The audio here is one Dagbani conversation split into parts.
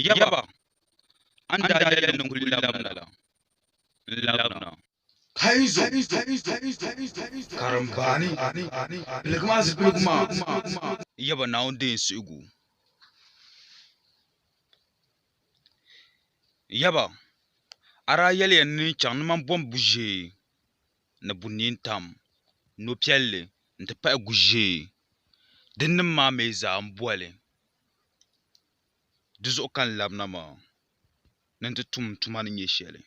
Yaba, a ni daa yɛli ni n kul labina la, n labina. Haizo, karimbaani, piligi a zipiligu maa. Yaba, Naawuni deei n suhigu. Yaba, a daa yɛliya ni n chaŋ ni man bom bu ʒee ni bu nintam, no piɛlli nti pahi gu ʒee. Dinnim maa mi zaa m-boli. Di zuɣu ka n labina maa ni n ti tum n tuma ni nyɛ shɛli.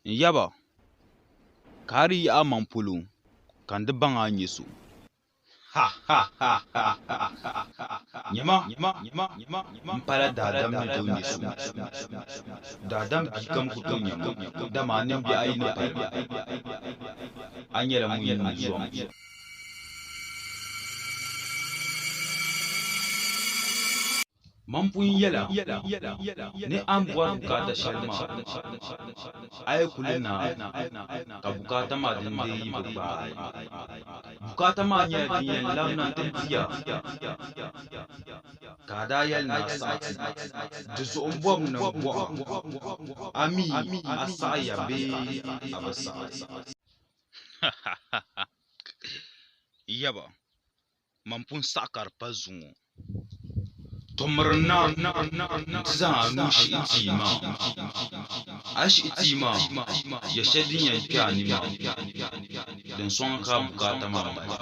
N yaba, ka a di yaɣi amaŋ polo ka n di baŋ a ni nyɛ so. Nyama, m pala daadam ni tooi nya so. Daadam bia kam ku tooi nya ma, dama a nimbihi ayi ni pali ma. A nyɛla ŋun yi ni zom. Man pun yɛl a ni a ni bɔri bukaata shɛli maa, a yi kuli naai ka bukaata maa din dee yi bi gbaai. Bukaata maa nyɛla din yɛn labina nti di a, ka a daa yɛli ni a saɣi ti. Di zuɣu m-bɔbu ni m bɔh a, a mi a saɣiya bee a bi saɣi? Yaba, man pun saɣi ka di pa zuŋɔ. Tɔ miri na nti zaŋ a nuu shihi tia maa. A yi shihi tia maa, ya shɛli din yɛn kpe a ni maa, din sɔŋ a ka a bukaata maa mali.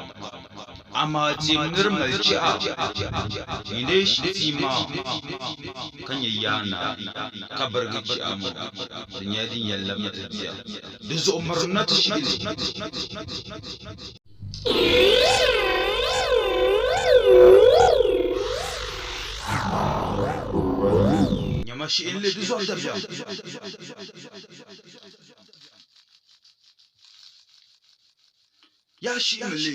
Amaa teemi ni di mali chiha, yi lee shihi tia maa ka nya yaa naai, ka birigi chiha maa, di nyɛla din yɛn labina ti di a. Di zuɣu miri na ti shihi li. Nyama shihinli di zuɣu dabiɛm. Yaa shihimi li.